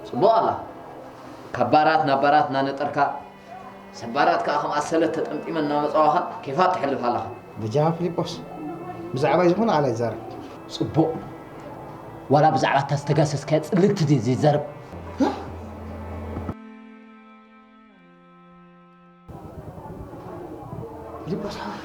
ጽቡቕ ኣላ። ካብ ባራት ናብ ባራት እናነጠርካ፣ ሰብ ባራት ከኣ ከም ኣሰለት ተጠምጢመን እናመጻዋኻ ኬፋት ተሕልፍ ኣለኻ። በጃኻ ፊሊጶስ፣ ብዛዕባይ ዝኾነ ቃል ኣይትዛረብ። ጽቡቕ። ዋላ ብዛዕባ እታ ዝተጋሰስካያ ጽልግቲ ድዩ ዘይዛረብ? ፊሊጶስ ሓወይ።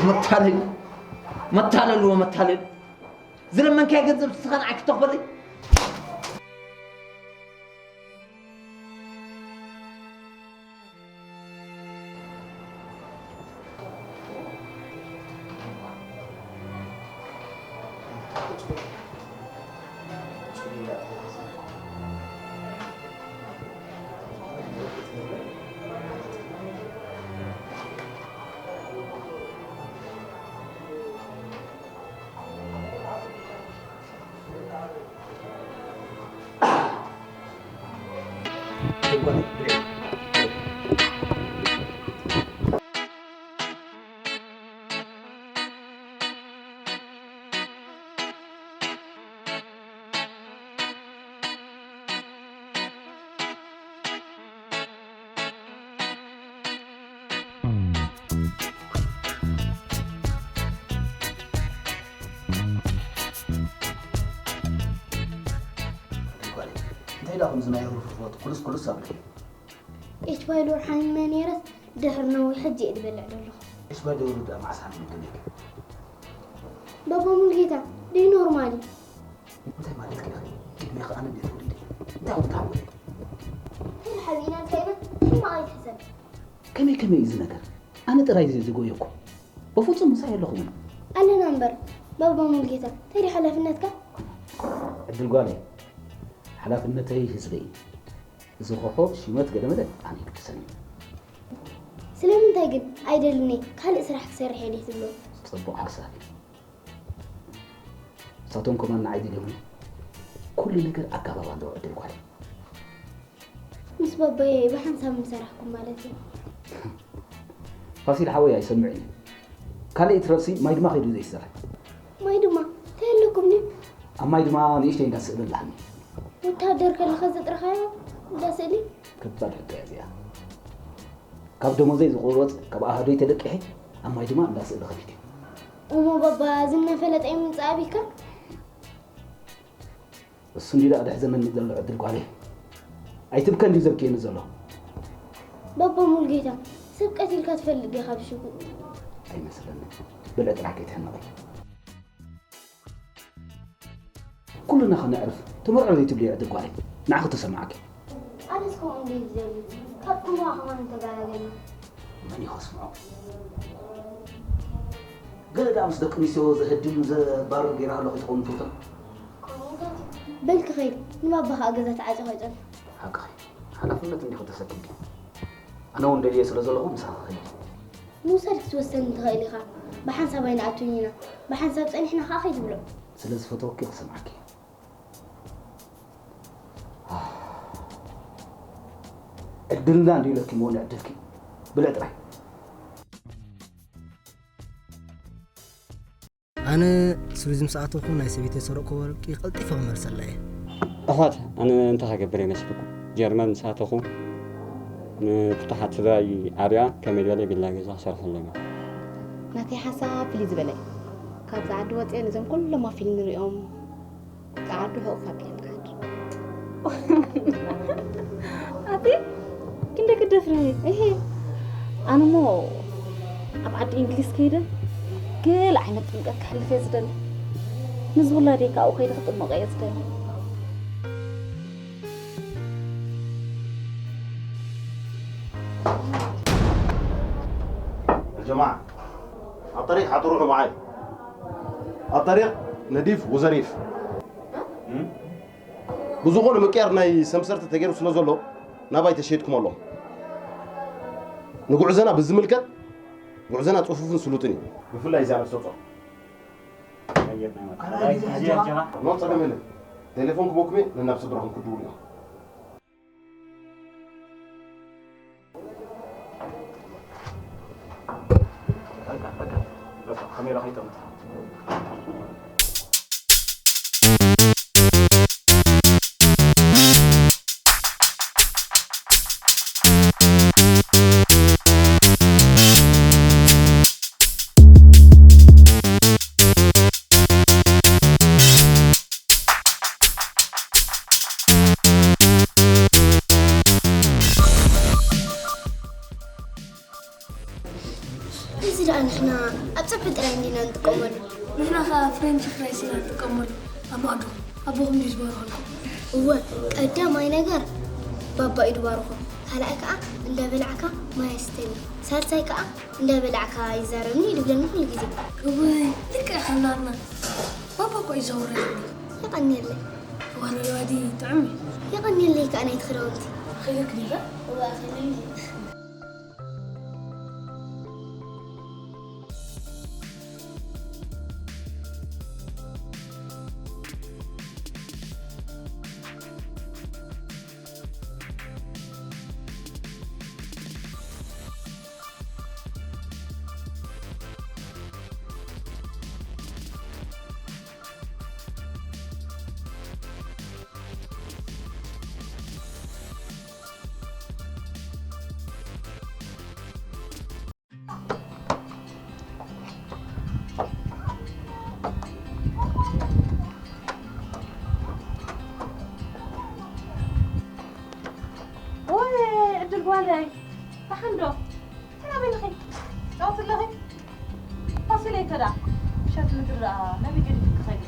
መታለል፣ መታለል ወመታለል። ዝለመንካዮ ገንዘብ ንስኻ ንዓይ ክተኽበለይ? እንታይ ኢላ ከምዚ ናይ ሩፍሩፎት ኩልስ ኩልስ ኣብለይ? ኤች ባይሎር ሓሚመ ነይረስ ድሕሪ ነዊሕ ሕጂ እየ ዝበልዕ ዘለኹ። ኤች ባይሎር ደኣ መዓስ ሓሚምኪ ነይርኪ? ባባ ሙሉጌታ ደይ ኖርማል እዩ። እንታይ ማለትኪ ኢኺ? ቅድሜኺ ኣነ እንዴት ወሊደ? እንታይ ወጣ ወደ? እንታይ ሓቢእና እንታይ ኢለ? ሕማቕ ኣይትሕሰብ። ከመይ ከመይ እዩ እዚ ነገር? ኣነ ጥራይ እዚ ዝጎየኩ። በፍጹም ምሳይ ኣለኹምን። ኣለና እምበር፣ ባባ ሙሉጌታ፣ እንታይ ድዩ ሓላፍነትካ? ዕድል ጓለይ፣ ሓላፍነተይ ህዝበይ እዩ። እዚ ኾኾብ ሽመት ገለመለ ኣነ ይግድሰኒ። ስለምንታይ ግን ኣይደልን እየ፣ ካልእ ስራሕ ክሰርሕ እየ ድየ ትብሎ? ጽቡቕ ሓሳብ እዩ። ንሳቶም ከማን ንዓይ ደልዮምኒ። ኩሉ ነገር ኣገባብ ኣለዎ ዕድል ጓለይ። ምስ ባባየ ብሓንሳብ ምሰራሕኩም ማለት እዩ። ፋሲል ሓወይ ኣይሰምዕን እዩ። ካልእ ይትረፍሲ ማይ ድማ ከይዱ ዘይሰርሕ። ማይ ድማ እንታይ ኣለኩም ድዩ? ኣብ ማይ ድማ ንእሽተይ እንዳ ስእሊ ኣለሃኒ። ወታደር ከለኻ ዘጥረኻዮ እንዳ ስእሊ? ከባድ ሕቶ እያ እዚኣ። ካብ ደሞዘይ ዝቑረጽ ካብ ኣሃዶይ ተለቂሐ ኣብ ማይ ድማ እንዳ ስእሊ ከፊተ። እሞ ባባ ዝነፈለጠ ይምጽእ ኣቢካ? እሱ እንዲ ደኣ ድሕዘነኒ ዘሎ ዕድል ጓለይ። ኣይትብከ እንድዩ ዘብክየኒ ዘሎ። ባባ ሙሉጌታ፣ ሰብ ቀቲልካ ትፈልጥ ዲኻ ብሽጉጥ? ኣይመስለንን። ብልዒ ጥራሕ ከይትሕነቒ። ኩልና ኸነዕርፍ፣ ተመርዖ ዘይትብልዮ ዕድል ጓለይ። ንዓኺ ተሰማዓኪ። ኣነስ ከምኡ እንድየ ዝደሊ። ካብ ጥንቆላ ከማን ተገላገልና። መን እዩ ከስምዖ? ገለ ደኣ ምስ ደቂ ኣንስትዮ ዘህድም ዘባርር ገይረ ኣለኹ ትኸውን ትውጥን። በል ክኸይድ፣ ንባባ ኸኣ ገዛ ተዓጽዮ ከይጸንሑ። ሓቅኺ፣ ሓላፍነት እንዲኹ ተሰኪምኪ። ኣነ እውን ደልየ ስለ ዘለኹ ምሳኺ ክኸይድ። ምውሳድ ክትወሰን ትኽእል ኢኻ። ብሓንሳብ ኣይንኣቱን ኢና። ብሓንሳብ ጸኒሕና ኸኣ ከይትብሎ። ስለ ዝፈተወኪ ክሰምዓኪ። ዕድልና እንድዩ ኢለኪ እሞ ንዕድልኪ ብልዒ ጥራይ። ኣነ ስዊዝ ምስ ኣተኹ ናይ ሰበይተይ ዝሰረቕክዎ ወርቂ ቀልጢፈ ክመልሰላ እየ። ኣሕዋት፣ ኣነ እንታይ ክገብር እየ መስልኩም? ጀርመን ምስ ኣተኹ ንፍቱሓት ስድራይ ዓርያ ከመይ ዝበለ ቪላ ገዛ ክሰርሐሎም እየ። ናተይ ሓሳብ ፍልይ ዝበለ እዩ። ካብዛ ዓዲ ወፅየ ነዞም ኩሎም ኣብ ፊልም ንሪኦም ጸዓዱ ሕቑፍ ኣቢለ ምኻድ። ኣቲ ክንደይ ክትደፍሪ? እሄ፣ ኣነ እሞ ኣብ ዓዲ እንግሊዝ ከይደ ገለ ዓይነት ጥምቀት ከሕልፍ እየ ዝደሊ። ምስ ውላደይ ካብኡ ከይደ ክጥመቕ እየ ዝደሊ። يا جماعة، على الطريق حتروحوا معاي. الطريق نظيف وظريف. ብዝኾነ ምቅያር ናይ ሰምሰርቲ ተገይሩ ስለ ዘሎ ናባይ ተሸይጥኩም ኣሎ። ንጉዕዞና ብዝምልከት ጉዕዞና ጽፉፍን ስሉጥን እዩ። ብፍላይ እዛ ነፍሰ ጾር። ኣየር ናይ መርካቶ። ኣይ፣ ግዜ ኣጀኻ። ኖ ጸገም የለን። ቴሌፎን ክቦኩም እየ፣ ነናብ ስድራኹም ክድውሉ እዮም። ካሜራ ከይጠምት። እዚ ደኣ ንሕና ኣብ ጸብሒ ጥራይ እንዲና ንጥቀመሉ። ንሕና ኸኣ ፍሬንች ፍራይስ ኢና ንጥቀመሉ። ኣብ ማዕዶ ኣቦኹም ድዩ ዝባርኸልኩም? እወ፣ ቀዳማይ ነገር ባባ እዩ ዝባርኾ። ካልኣይ ከኣ እንዳ በላዕካ ማይ ኣስተኒ። ሳልሳይ ከኣ እንዳ በላዕካ ይዛረብኒ እዩ ዝብለኒ ኩሉ ግዜ። እወይ፣ ልክዕ ከም ናትና። ባባ እኮ እዩ ዘውረደኒ። የቐንየለይ። እዋን ወዲ ጥዑም እዩ። የቐንየለይ ከኣ ናይቲ ክዳውንቲ። ኣኺለክ ዲበ? እወ፣ ኣኺለኒ። ወይ ዕድል ጓለይ፣ ደሓን ዶ? እንታይ ኣበይ ኣለኺ? ትጻወቲ ኣለኺ? ፋሲለይ ከ ደኣ? ምሸት ምድሪ ደኣ ናበይ ገዲፉ ክኸይድ?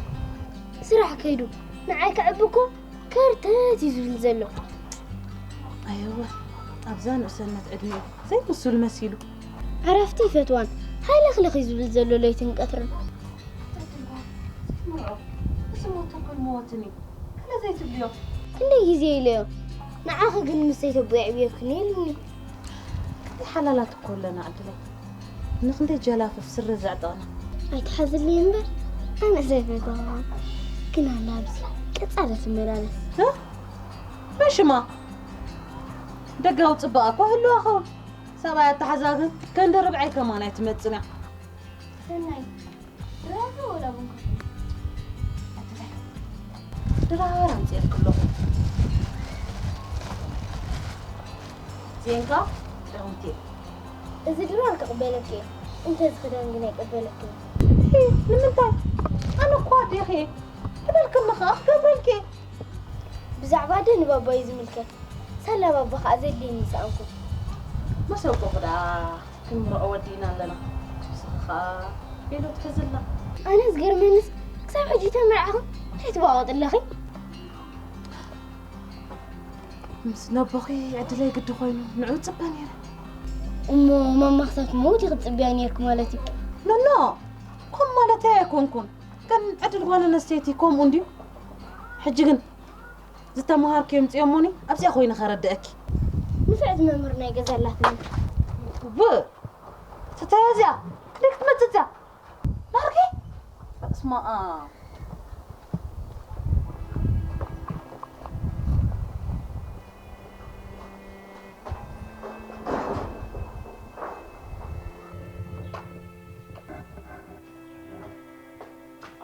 ስራሕ ከይዱ ንዓይ ከዕቢ እኮ ከርተት እዩ ዝብል ዘሎ። ኣየወ ኣብዛ ንእሰነት ዕድሚኡ ዘይምሱል መሲሉ። ዕረፍቲ ይፈትዋን ሃይለኽለኽ እዩ ዝብል ዘሎ ለይትን ቀትርን። ምርዖ፣ እዚ ሞት እኮ ይመወትኒ። ከለ ዘይትብልዮ። ክንደይ ግዜ ኢለዮ። ንዓኺ ግን ምስ ዘይተቦይ ኣዕብየክኒ ኢሉኒ። ክንደይ ሓላላት እኮ ኣለና ዕድለይ። ንክንደይ ጀላፍፍ ስረ ዘዕጠቕና። ኣይትሓዝለይ እምበር ኣነ ዘይፈትዋ። ግን ኣላ ኣብዚ ቀጻለ ትመላለስ። እ? መሽማ ደጋዊ ጽባቐ እኮ ህልዋ ኸውን። ሰብኣይ ኣተሓዛግን ከንዲ ርብዐይ ከማን ኣይትመጽን እያ። ሰናይ ድራር ወላ ቡን ኮፊ? ድራር ኣምፅኤልኪ ኣለኹ። ዜንካ ጥዑምቲ። እዚ ድራር ክቕበለኪ እየ። እንተ እዚ ክዳን ግን ኣይቅበለክን። እሂ፣ ንምንታይ? ኣነ እኮ ኣዴኺ እየ። ክበልክኒ ኸዓ ክገብረልኪ እየ። ብዛዕባ ኣደ ንባባ እዩ ዝምልከት። ሳላ ባባ ኸዓ ዘድልየኒ ይሰኣንኩ። መሰብኩ ኽዳ ክንምርዖ ወዲእና ኣለና። ንስኺ ኸዓ ቤሎ ትሕዚ ኣላ። ኣነ ዝገርመንስ ክሳብ ሕጂ ተመርዓኹ እንታይ ትባቐጢ ኣለኺ? ምስ ነቦኺ ዕድለይ ግዲ ኮይኑ ንዑ ጽበ ነይረ። እሞ ማማ ክሳብ ትመውት ኢኺ ትጽበያ ነይርኪ ማለት እዩ? ኖኖ፣ ከምኡ ማለተይ ኣይኮንኩን። ግን ዕድል ጓል ኣንስተይቲ ከምኡ እንድዩ። ሕጂ ግን ዝተመሃርክዮ ኣምፅኦሞኒ ኣብዚኣ ኮይነ ከረድአኪ። ንፍዕቲ መምህር ናይ ገዛ ኣላትኒ። ብ ትተያ እዚኣ ክንደይ ክትመፅእ እዚኣ ናርኪ? በስመ ኣብ።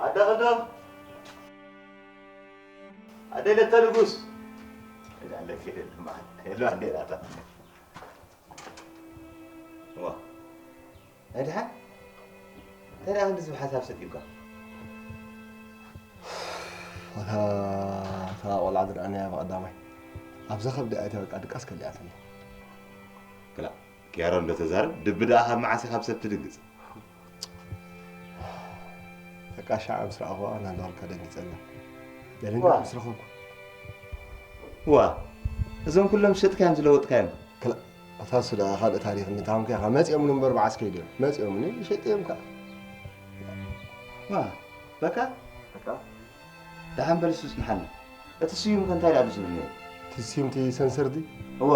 ኣደ ኸዶ ኣደ ለተ ንጉስ። እዳ ለፊ ደልማ ሄሎ ኣደ ላታ። ዋ። ኣድሓ እንታይ ደኣ ክንዲ ዝብ ሓሳብ ሰጢምካ? ኣታ እታ ቆልዓ ዝረኣናያ ብቐዳማይ ኣብዛ ከብዲ ኣይተ በቃ ድቃስ ከሊኣትኒ። ክላ ክያሮ እንዶ ተዛረብ ድቢ ደኣ ካብ መዓስ ኢኻ ብሰብ ትድንግጽ? በቃ ሻዓ ምስ ረኣኹዋ ናንዳ ወልካ ደንጊጸላ። ደሊና ዋ። ምስ ረኸብኩ። ዋ እዞም ኩሎም ሸጥካዮም ዝለወጥካዮም? ክላ ኣታ እሱ ደኣ ካልእ ታሪኽ እንታምከ ኢኻ መጺኦምኒ እምበር ብዓስከይ ድዮም መጺኦምኒ ሸጠዮም ከኣ። ዋ በቃ ደሓን በል እሱ ጽንሓኒ። እቲ ስዩም ከ እንታይ ደኣ ዝብል ነይሩ? እቲ ስዩም እቲ ሰንሰር ድዩ? እወ።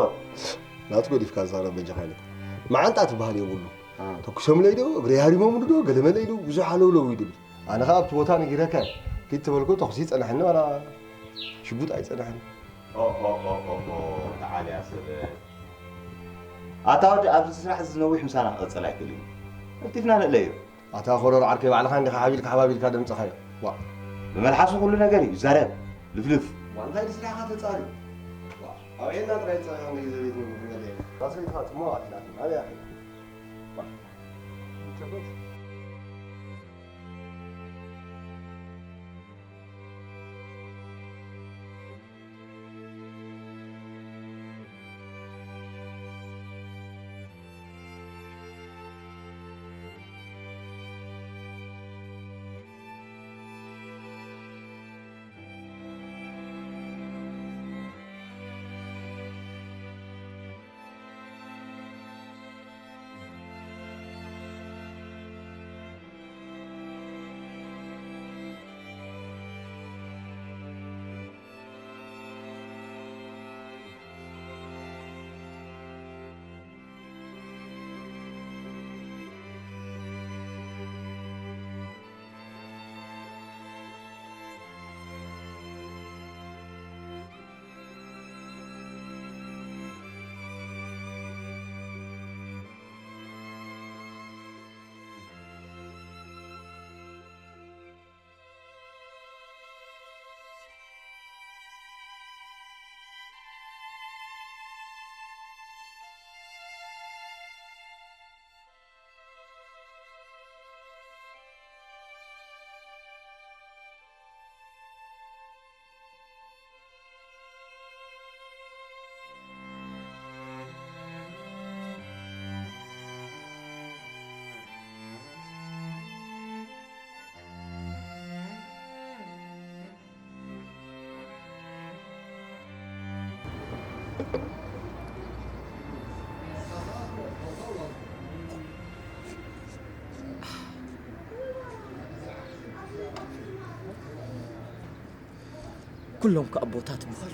ናቱ ገዲፍካ ዝዛረብ በጃኻ ኢለካ። መዓንጣ ትበሃል የብሉ። ተኩሶምለይ ዶ እግረይ ሃሪሞምሉ ዶ ገለመለይ ዶ ብዙሕ ሃለውለው እዩ ድብል። ኣነ ኸኣ ኣብቲ ቦታ ነጊረካ እየ። ኪድ ተበልኩ ተኹሲ ጸናሕኒ ዋላ ሽጉጥ ኣይጸንሐን። ኦሆሆሆሆ፣ ተዓልያ ሰበ። ኣታ ወዲ፣ ኣብዚ ስራሕ እዚ ነዊሕ ምሳና ክቕጽል ኣይክእልን እዩ። ቀልጢፍና ንእለዮ። ኣታ ኮረር ዓርከይ፣ ባዕልኻ እንዲኻ ሓቢልካ ሓባቢልካ ደምጽኻዮ። ዋ። ብመልሓሱ ኩሉ ነገር እዩ ዝዛረብ። ልፍልፍ። ዋ፣ እንታይ ድስራሕኻ ተጻሪ? ዋ፣ ኣብ ዒልና ጥራይ ጸኒሕና ግዜ ቤት ምግቢ ክንበልዕ ኢና። እታ ሰበይትኻ ጽምዋ ኣትላትኒ። ኣበይ ኣኺ? ዋ። ኩሎም ከኣ ኣቦታት ምዃኑ።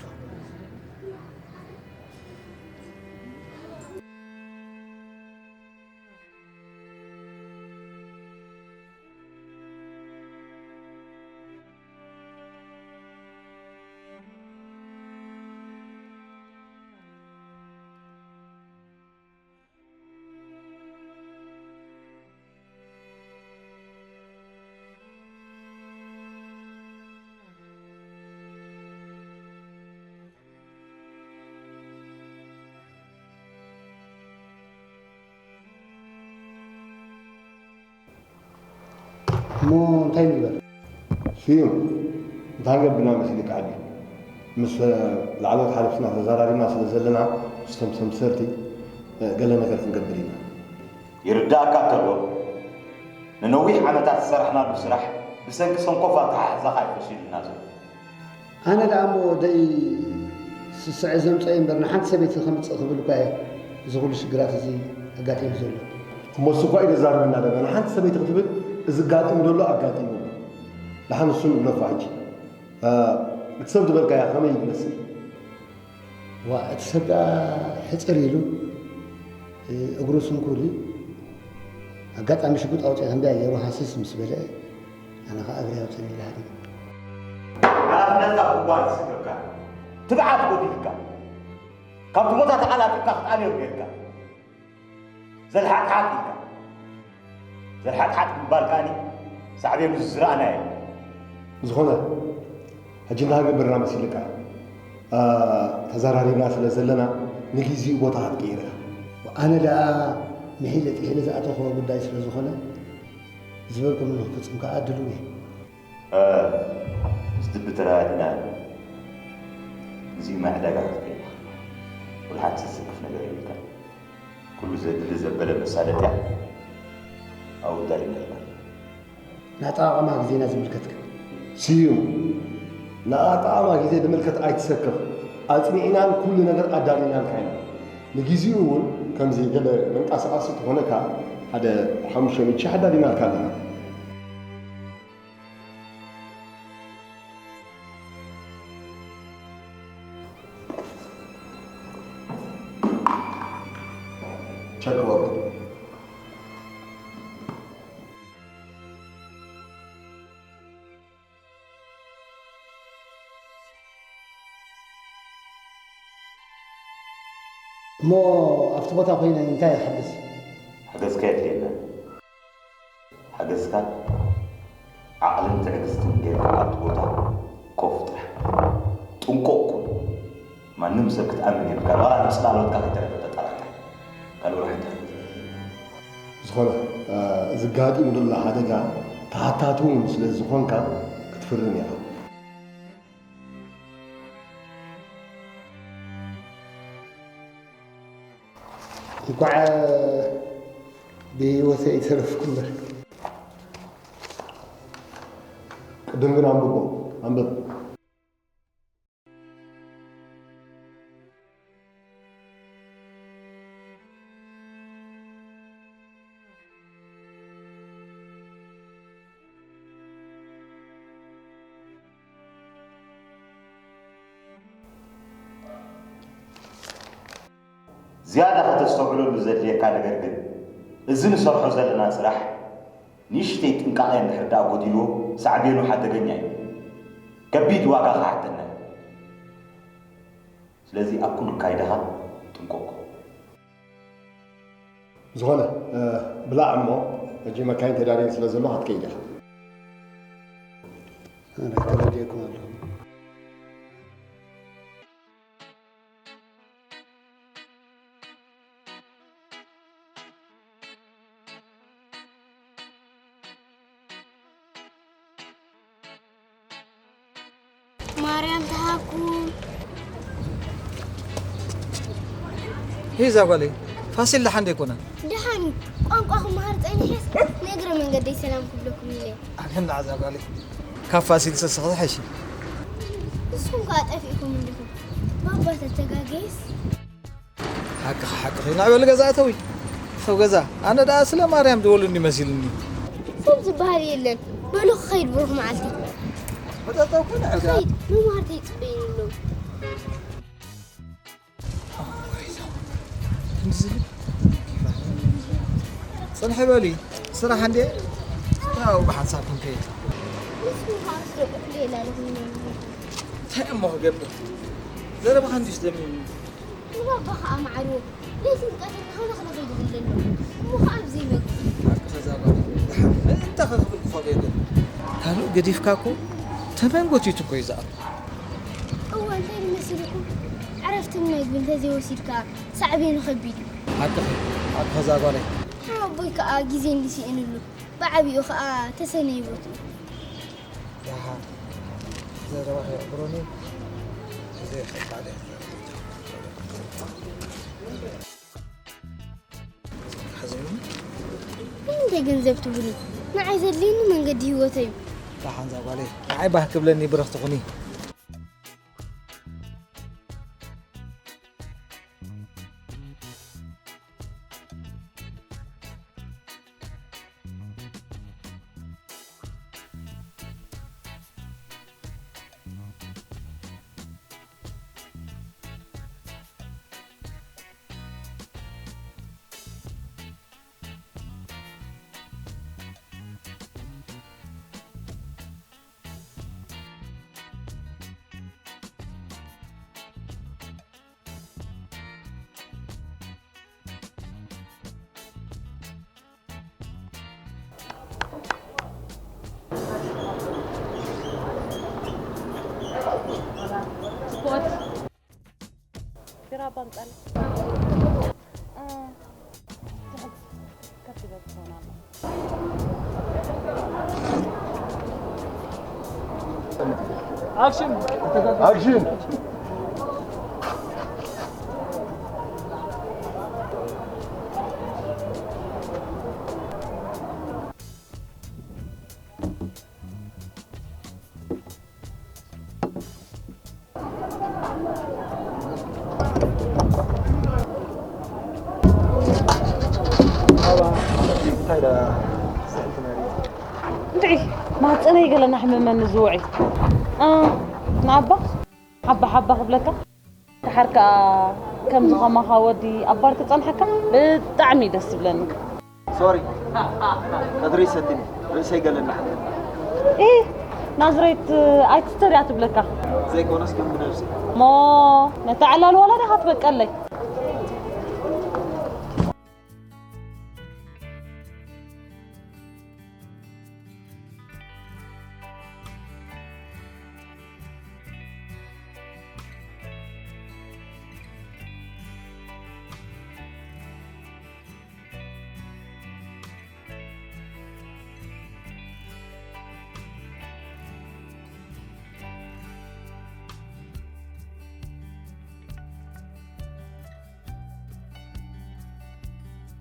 እሞ እንታይ ንግበር? ስዩም፣ እንታይ ገብርና መሲልካ ዓቢ? ምስ ላዕለዎት ሓለፍትና ተዘራሪብና ስለ ዘለና፣ ምስቶም ሰምሰርቲ ገለ ነገር ክንገብር ኢና። ይርዳእካ እንተሎ፣ ንነዊሕ ዓመታት ዝሰራሕናሉ ስራሕ ብሰንኪ ሰንኮፍ ኣተሓሕዛኻ እዩ ፈሺሉና ዘሎ። ኣነ ደኣ እሞ ደይ ስስዐ ዘምጸ እምበር ንሓንቲ ሰበይቲ ከምጽእ ክብል እኳ እየ እዚ ኩሉ ሽግራት እዚ ኣጋጢሙ ዘሎ። እሞ እሱ እኳ እዩ ዘዛርበና ደኣ ንሓንቲ ሰበይቲ ክትብል እዚ ኣጋጢሙ ዘሎ ኣጋጢሙ ኣሎ። ደሓን እሱ ንግደፎ ሕጂ። እ፣ እቲ ሰብ ዝበልካያ ከመይ እዩ ዝመስል? ዋ፣ እቲ ሰብ ደኣ ሕጽር ኢሉ፣ እ፣ እግሩ ስንኩል እዩ። ኣጋጣሚ ሽጉጥ ኣውጺኡ ከምዚኣ ገይሩ ሃስስ ምስ በለ፣ ኣነ ኸኣ እግረይ ኣውጽእኒ ኢለ ሃዲመ። ሓላፍነትካ ክጓዝ ዝስከካ ትብዓት ጎዲልካ፣ ካብቲ ቦታ ተቓላጢፍካ ክትኣልዮ ጌርካ። ዘልሓጥሓጥ ኢልካ። ዘልሓጥሓጥ ምባል ከኣኒ ሳዕቤኑ ዝረኣናዮ። ዝኾነ፣ ሕጂ እንታይ ክገብርና መሲልካ? ኣ፣ ተዘራሪብና ስለ ዘለና ንግዜኡ ቦታ ክትቅይር ኢኻ። ኣነ ደኣ ምሒለ ጥሒለ ዝኣተኹዎ ጉዳይ ስለ ዝኾነ ዝበልኩምኒ ክፍጽም ከኣ ድሉው እየ። እ፣ ዝድቢ ተረዳዲእና። እዚ ማይ ዕዳጋ ክትከይድ ኢኻ። ወላ ሓንቲ ዘሰክፍ ነገር የብልካን። ኩሉ ዘድሊ ዘበለ መሳለጥያ ኣብኡ ኣዳሊና ኣለና። ንኣጠቓቕማ ግዜና ዝምልከት ግን? ስዩም፣ ንኣጠቓቕማ ግዜ ዝምልከት ኣይትሰከፍ። ኣጽኒዕናን ኩሉ ነገር ኣዳሊናልካ ኢና። ንግዜኡ እውን ከምዚ ገለ መንቀሳቐሲ ክኾነካ ሓደ ሓሙሽተ ሚእቲ ሺሕ ኣዳሊናልካ ኣለና። ቸክ ወርቅ። እሞ ኣብቲ ቦታ ኮይነ እንታይ ይሓግዝ? ሓገዝካ የድልየና። ሓገዝካ ዓቕልን ትዕግስትን ጌርካ ኣብቲ ቦታ ኮፍ ጥራሕ። ጥንቁቕ ኩን። ማንም ሰብ ክትኣምን የብልካ። ዋላ ንጽላሎትካ ከይተረፈ ተጠራጠር። ካልእ ወላ ሓንቲ ሓገዝ የድልየና። ዝኾነ፣ እ፣ እዚ ኣጋጢሙ ዘሎ ሓደጋ ተሓታቲ እውን ስለ ዝኾንካ ክትፍርም ኢኻ። እንኳዕ ብህይወተይ ተረፍኩ እምበር። ቅድም ግን ኣንብቦ፣ ኣንብብ። ዝያዳ ከተስተውዕለሉ ዘድልየካ ነገር ግን፣ እዚ ንሰርሖ ዘለና ስራሕ ንእሽተይ ጥንቃቐ እንድሕር ደኣ ጎዲልዎ፣ ሳዕቤኑ ሓደገኛ እዩ። ከቢድ ዋጋ ክሓተና እዩ። ስለዚ ኣብ ኩሉ ኣካይዳኻ ጥንቁቕ። ዝኾነ፣ እ፣ ብላዕ እሞ፣ ሕጂ መካይን ተዳልየን ስለ ዘለዋ ክትከይድ ኢኻ። ኣነ ተረዲኤኩም ኣለኹ። ማርያም ትሃብኩም። ሄዛ ጓለይ፣ ፋሲል ደሓን ዶ ኣይኮነን? ደሓን እዩ። ቋንቋ ክመሃር ጸኒሐስ ንእግረ መንገደይ ሰላም ክብለኩም ኢለ። ኣሜን። ንዓዛ ጓለይ፣ ካብ ፋሲል ሰስኽ ዝሐሽ። ንስኹም ከኣ ጠፊእኩም እንዲኹም። ባባ ተተጋገየስ። ሓቅኻ፣ ሓቅኺ። ንዕበል ገዛ እተዊ። ሰብ ገዛ። ኣነ ደኣ ስለ ማርያም ዝበሉኒ መሲልኒ። ሰብ ዝበሃል የለን። በሉ ክኸይድ ብሩኽ መዓልቲ። መጠጠው ኩን ዕጋ። ኸይድ፣ መማህርተይ ይጽበዩኒ ኣለዉ። ጽንሒ በሊ። ስራሕ እንዴ? ያው ብሓንሳብ ክንከይድ። ንስኹም ከኣ ምስ ደቁ ክልኤ ላለኹም። እንታይ እሞ ክገብር? ዘረባኻ እንዲሽ ደሚሙ። ንባባ ኸኣ መዓርዎ፣ ለይትን ቀትርን ሃለኽለኽ ኢሉ ክብል ኣሎ። እሞ ኸኣ ኣብ ዘይመግቢ። ሓቂ ተዛረብ። ደሓን ምእንታኸ ክብል ክኸዶ የለን። ካልእ ገዲፍካ እኮ ተመን ጎቲቱ እኮ እዩ ዝኣቱ። እወ፣ እንታይ እዩ መሲልኩም? ዕረፍትን መግብን ተዘይወሲድካ ሳዕቤኑ ኸቢድ እዩ። ሓቅኺ፣ ሓቅኺ እዛ ጓለይ። ሓወቦይ ከኣ ግዜ እንዲስኢንሉ፣ ብዓቢኡ ኸኣ ተሰነይ ቦትኡ። ደሓን ዘረባኺ የዕብሮኒ። ግዜ ኸባድ እያ። ሓዚኑ? ንምንታይ ገንዘብ ትብሉኒ? ንዓይ ዘድልየኒ መንገዲ ህይወተይ እዩ። ደሓን እዛ ጓለይ፣ ንዓይ ባህ ክብለኒ ብርኽቲ ኩኒ። ስፖርት። ቢራ ባምጻል። እ፣ ትሕት ከፍ ዝበል ትኾን ኣሎ። ኣክሽን! ኣክሽን! እንታይ ደኣ ስእንቲ መሪጽ? እንድዒ፣ ማህጸነይ ገለ እናሕመመኒ ዝውዒ። እ፣ ንኣባ ሓባ ሓባ ክብለካ። ደሓር ከኣ ከምዚ ኸማኻ ወዲ ኣብ ባር ክጸንሓካ ብጣዕሚ እዩ ደስ ዝብለኒ። ሶሪ፣ ቀትሪ ይሰትኒ፣ ርእሰይ ገለ እናሓመኒ። ኢ፣ ናዝሬት ኣይትስተርያ ትብለካ። ዘይኮነስ ግን ብነብሲ። እሞ ነታ ዕላል ዋላ ዲኻ ትበቀለይ?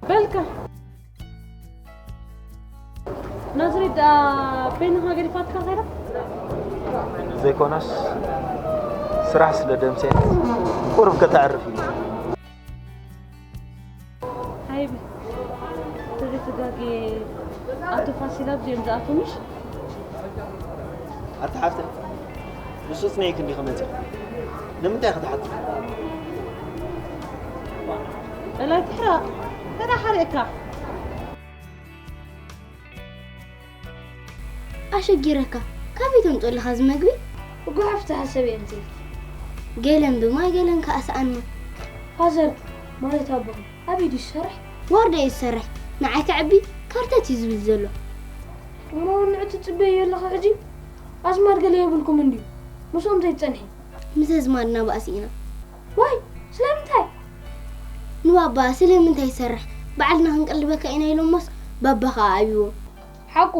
በልካ ናዝሬት ደኣ በይንኻ ገዲፋትካ ኸይዳ? ዘይኮነስ ስራሕ ስለ ደምሴት ቁሩብ ከተዕርፍ ኢሉ። ሃይቢ፣ ተዘይተጋግየ ኣቶ ፋሲል ኣብዚኦም ዝኣትዉ ምሽ? ኣታ ሓፍተይ፣ ንሱ ጽኒዕኪ እንዲኺ መጺኺ። ንምንታይ ኢኺ ትሓትኺ? እላይ ትሕረቕ፣ ተዳ ሓሪቕካ። ኣሸጊረካ፣ ካበይ ተምጽኦ ኣለኻ እዚ መግቢ? እጓ ሓፍቲ ሓሰብ እየ ኣምጺእልኪ። ገለን ብማይ ገለን ከኣ ሰኣንና። ፋዘር፣ ማለት ኣቦኹም፣ ኣበይ ድዩ ዝሰርሕ? ዋርድያ እዩ ዝሰርሕ። ንዓይ ከዕቢ ካርተት እዩ ዝብል ዘሎ። እሞ ንዑ ትጽበይዮ ኣለኻ ሕጂ? ኣዝማድ ገለ የብልኩምን ድዩ? ምስኦም ዘይትጸንሒ? ምስ ኣዝማድና ባእሲ ኢና። ዋይ፣ ስለምንታይ? ንባባ ስለምንታይ ይሰርሕ? ባዕልና ክንቀልበካ ኢና ኢሎሞስ ባባ ኸኣ ኣብይዎ። ሓቁ፣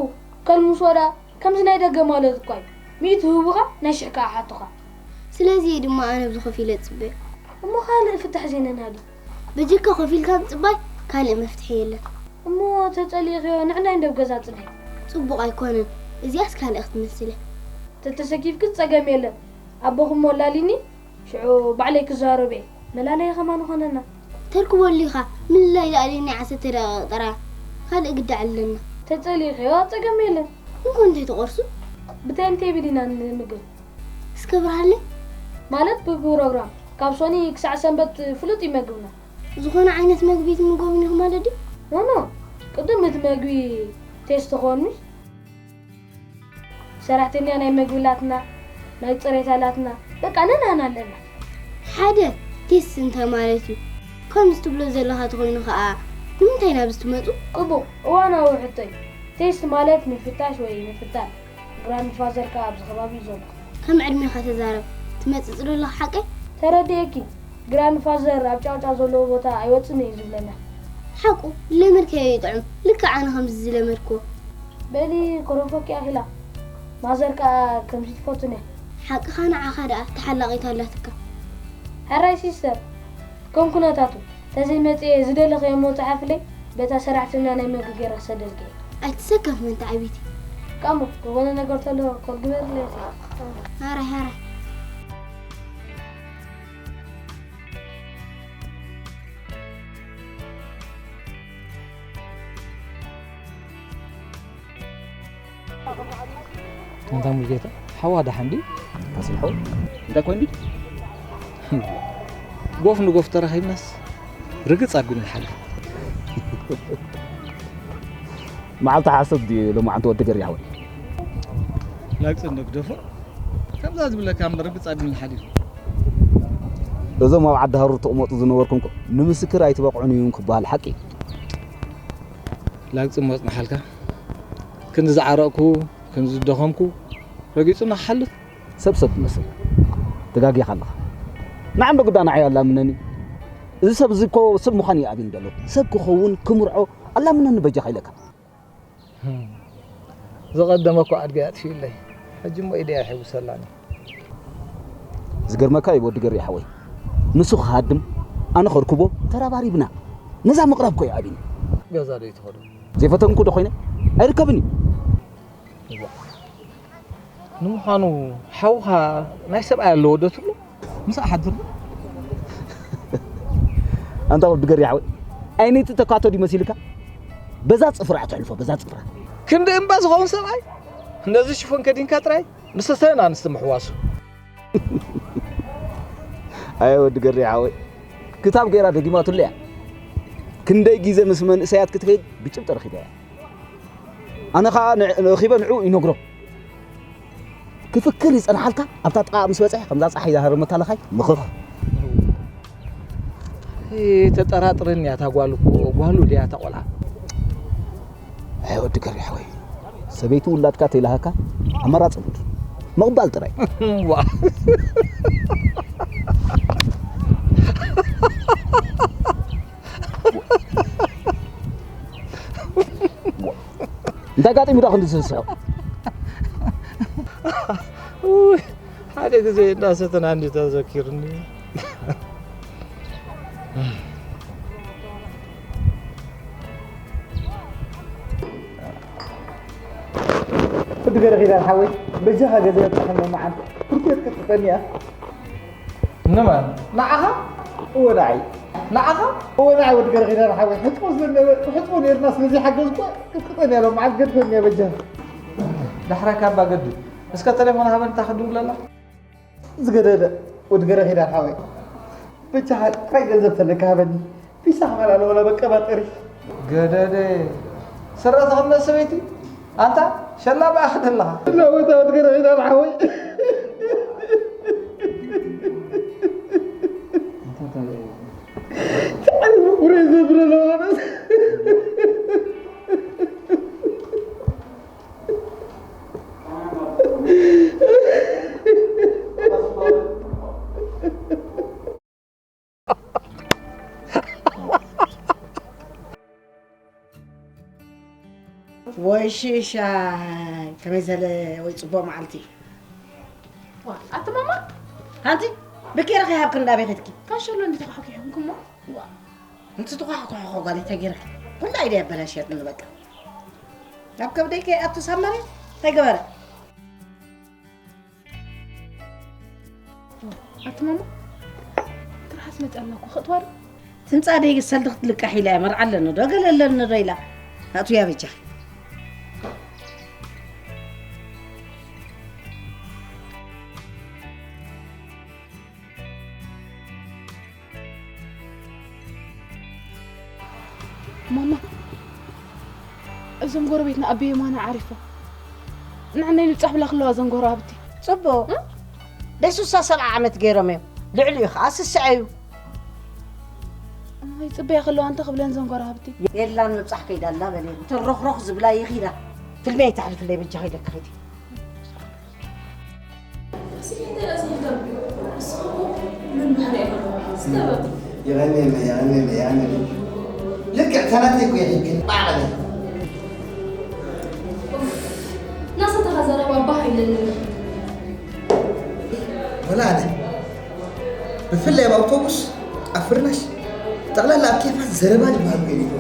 ከልምሶ ደኣ ከምዚ ናይ ደገ ማለት እኳ እዩ። ሚእቲ ህቡኻ ናይ ሽሕ ከኣ ሓቱኻ። ስለዚ እየ ድማ ኣነ ኣብዚ ኮፍ ኢለ ዝጽበዮ። እሞ ካልእ ፍታሕ ዘይነናዲ? በጀካ ኮፍ ኢልካ ምጽባይ ካልእ መፍትሒ የለን። እሞ ተጸሊእኽዮ ንዕናይ እንዶ ኣብ ገዛ ጽንሒ። ጽቡቕ ኣይኮነን። እዚኣስ ካልእ ክትመስል እያ። ተተሰኪፍክስ ጸገም የለን። ኣቦኹም ሞላሊኒ ሽዑ ባዕለይ ክዛረብ እየ። መላለዪ ከማን ኾነና። ተርክበሉ ኢኻ። ምልላይ ደኣ ኣልየኒ ዓሰርተ ደቂቕ ጥራይ። ካልእ ግዳ ኣለና። ተጸሊእኽዮ ጸገም የለን። እንኮ እንታይ ትቖርሱ? ብታይም ቴብል ኢና ንምግብ። እስከ ብርሃለይ? ማለት ብፕሮግራም። ካብ ሶኒ ክሳዕ ሰንበት ፍሉጥ እዩ መግብና። ዝኾነ ዓይነት መግቢ ትምገቡ ኢኹም ማለት ድዩ? ኖ፣ ኖ። ቅድም እቲ መግቢ ቴስት ክኾንስ ሰራሕተኛ ናይ መግቢ ኣላትና፣ ናይ ጽሬት ኣላትና፣ በቃ ነናህና ኣለና። ሓደ ቴስት እንታይ ማለት እዩ? ከምዚ ትብሎ ዘለኻ ተኾይኑ ኸኣ ንምንታይ ናብዚ ትመጹ? ጽቡቕ፣ እዋናዊ ሕቶ እዩ። ቴስት ማለት ምፍታሽ ወይ ምፍታን። ግራንድፋዘር ከኣ ኣብዚ ከባቢ እዩ ዘሎ። ከም ዕድሜኻ ተዛረብ። ትመጽጽ ዶ ኣለኻ ሓቀይ? ተረዲኤኪ። ግራንድፋዘር ኣብ ጫውጫው ዘለዎ ቦታ ኣይወጽእን እዩ ዝብለና። ሓቁ፣ ለመድካዮ ይጥዕም። ልክዕ ኣነ ከምዚ ዝለመድክዎ። በሊ ኮረፎኪ ኣኺላ። ማዘር ከኣ ከምዚ ትፈቱን እያ። ሓቅኻ ንዓኻ ደኣ ተሓላቒት ኣላትካ። ሕራይ ሲስተር፣ ከም ኩነታቱ ተዘይመጽኤ ዝደለኽዮ ጸሓፍለይ በታ ሰራሕተኛ ናይ መግቢ ገይረ ክሰደልኪ እየ። ኣይትሰከፍ ምእንቲ ዓቢቲ። ካሞ፣ ዝኾነ ነገር ተሎ ኮል ግበርለይ። ሃራይ፣ ሃራይ። ኣንታ ሙሉጌታ፣ ሓዋ ደሓን ድዩ? ፋሲል ሓወይ፣ እንታይ ኮይኑ ድዩ? ጎፍ ንጎፍ ተራኺብናስ ርግጽ ኣቢሉ ንሓልፍ። መዓልቲ ሓሶት ድዩ ሎማዓንቲ ወዲ ገርያ ሓወይ? ላግጺ እንዶ ግደፎ። ከምዛ ዝብለካ እምበር ርግጽ ኣቢሉ ንሓሊፉ። እዞም ኣብ ዓዲ ሃሩር ትቕመጡ ዝነበርኩም እኮ ንምስክር ኣይትበቕዑን እዮም ክበሃል ሓቂ እዩ። ላግጺ እሞ ጽንሓልካ። ክንዲ ዝዓረቕኩ፣ ክንዲ ዝደኸምኩ ረጊጹና ክሓልፍ። ሰብ ሰብ ትመስል። ተጋጊኻ ኣለኻ። ንዓ እምበር ጉዳ ንዓይ ኣላምነኒ። እዚ ሰብ እዚ እኮ ሰብ ምዃን እዩ ኣብዩኒ ዘሎ። ሰብ ክኸውን፣ ክምርዖ ኣላምነኒ በጃኻ ኢለካ። ዝቐደመ እኮ ኣድጊ ኣጥፊኡለይ። ሕጂ እሞ ኢደይ ኣይሕውሰላን እዩ። ዝገርመካ እዩ ወዲ ገርያ ሓወይ። ንሱ ክሃድም፣ ኣነ ከርክቦ፣ ተራባሪብና። ነዛ ምቕራብ እኮ እዩ ኣብዩኒ። ገዛ ዶ ይትኸዶ? ዘይፈተንኩ ዶ ኮይነ? ኣይርከብን እዩ። እዋ። ንምዃኑ ሓውኻ ናይ ሰብኣይ ኣለዎ ዶ ትብሎ? ምስኣ ሓድር ዶ? ኣንታ ወዲ ገርያ ሓወይ። ኣይነይቲ ተካቶ ድዩ መሲልካ? በዛ ጽፍራ ትሕልፎ፣ በዛ ጽፍራ። ክንዲ እምባ ዝኸውን ሰብኣይ? ነዚ ሽፎን ከዲንካ ጥራይ? ምስ ሰተን ኣንስቲ ምሕዋሱ። ኣየ ወዲ ገርያ ሓወይ። ክታብ ገይራ ደጊማትሉ እያ። ክንደይ ግዜ ምስ መንእሰያት ክትከይድ ብጭብጢ ረኺበያ። ኣነ ኸኣ ን-፣ ረኺበ ንዕኡ ይነግሮ። ክፍክር ይጸንሓልካ፣ ኣብታ ጥቓ ምስ በጽሐ ከምዛ ጸሓይ ዝሃረመታ ለኻይ ምኽኽ። ተጠራጥረኒ እያ እታ ጓል እኮ፣ ጓሉ ድያ እታ ቆልዓ? ኣይ ወዲ ገርያ ሓወይ፣ ሰበይቲ ውላድካ ተይልሃካ ኣማራጺ የብሉን። ምቕባል ጥራይ። ዋ። እንታይ ኣጋጢሙ ዶ ክንዲ ዝስሕቕ? ውይ፣ ሓደ ግዜ እንዳሰተና እንዲ ተዘኪሩኒ። ወዲ ገረኺዳን ሓወይ፣ በጃኻ ገዛ የብፅሐኒ መዓልቲ። ፍርቴት ክትጠኒ እያ። ንመን? ንዓኻ? እወ ንዓይ። ንዓኻ? እወ ንዓይ ወዲ ገረኺዳን ሓወይ፣ ሕፅቦ ስለነበ፣ ሕፅቦ ነይርና ስለዘይሓገዝኩ፣ ክትጠኒ እያ ሎም መዓልቲ ገድፈኒ እያ በጃኻ። ዳሕራይ ካባ ገዱ። እስከ ተሌፎን ሃበኒ እታ ክድውለላ። ዝገደደ ወዲ ገረኺዳን ሓወይ፣ በጃኻ ጥራይ ገንዘብ ተለካ ሃበኒ። ፒሳ ክበላ ኣለዎ መቀባጠሪ። ገደደ ስረ ተኸምነ ሰበይቲ ኣንታ ሸላ ብኣኽ ደለኻ። ለወታ ወዲ ገረኺዳን ሓወይ። ተዓይቡ ኩረ ዘብረ ለወነስ። ወይ ሽሻይ ከመይ ዘለ ወይ ጽቡቕ መዓልቲ። ዋ ኣቲ ማማ። ሓንቲ ብኬረ ከይሃብክ እንዳበይ ኸድኪ? ካሸሎ እንዲ ተኻሕኪሕኩምኩሞ። ዋ፣ እንት ትኳሕኳሕ እኮ ጓል ተጌርኪ። ኩላ ኢደ ያበላሽያት ንበቃ። ናብ ከብደይ ከይኣቱ ሳብ መሬት እንታይ ገበረ? ኣቲ ማማ ትርሓስ መፂኣ ኣላ እኮ። ክትዋሪ ትምፃ ደይ ሰልዲ ክትልቃሕ ኢላ እያ። መርዓ ኣለኒ ዶ ገለ ኣለኒ ዶ ኢላ። ኣቱ ያ በጃ። ማማ፣ እዞም ጎረቤትና ኣበይ የማና ዓሪፎም? ንዓናይ ንብጻሕ ብላ ክለዋ እዞም ጎረባብቲ። ጽቡቕ። እ? ደይ ሱሳ ሰብዓ ዓመት ገይሮም እዮም። ልዕሊኡ ኸዓ ስስዐ እዩ። ኣይ፣ ጽበያ ከለዋ እንተ ክብለን እዞም ጎረባብቲ። የላን ምብጻሕ ከይዳ ኣላ በልየን። እተን ሮኽሮኽ ዝብላ ይኺዳ። ትልሚ ኣይተሕልፍለይ በጃ ከይደኪ ኺዲ። እስኪ እንታይ እያ ዝብል ዘሎ? ንስኻ እኮ ምን ባህሪ ኢኻ ዘለካ? እስከ በል። የቐንየለይ፣ የቐንየለይ፣ የቐንየለይ። ልክዕ ተናተይ እኮ እያ ሒዝክኒ፣ ባዕለይ። ኡፍ፣ ናሳተኻ ዘረባ ባህ ኣይለንን። ወላ ኣነ። ብፍላይ ኣብ ኣውቶቡስ፣ ኣብ ፍርናሽ፣ ጠቕላላ ኣብ ኬፋት ዘረባ ዝበሃል እኮ የለን።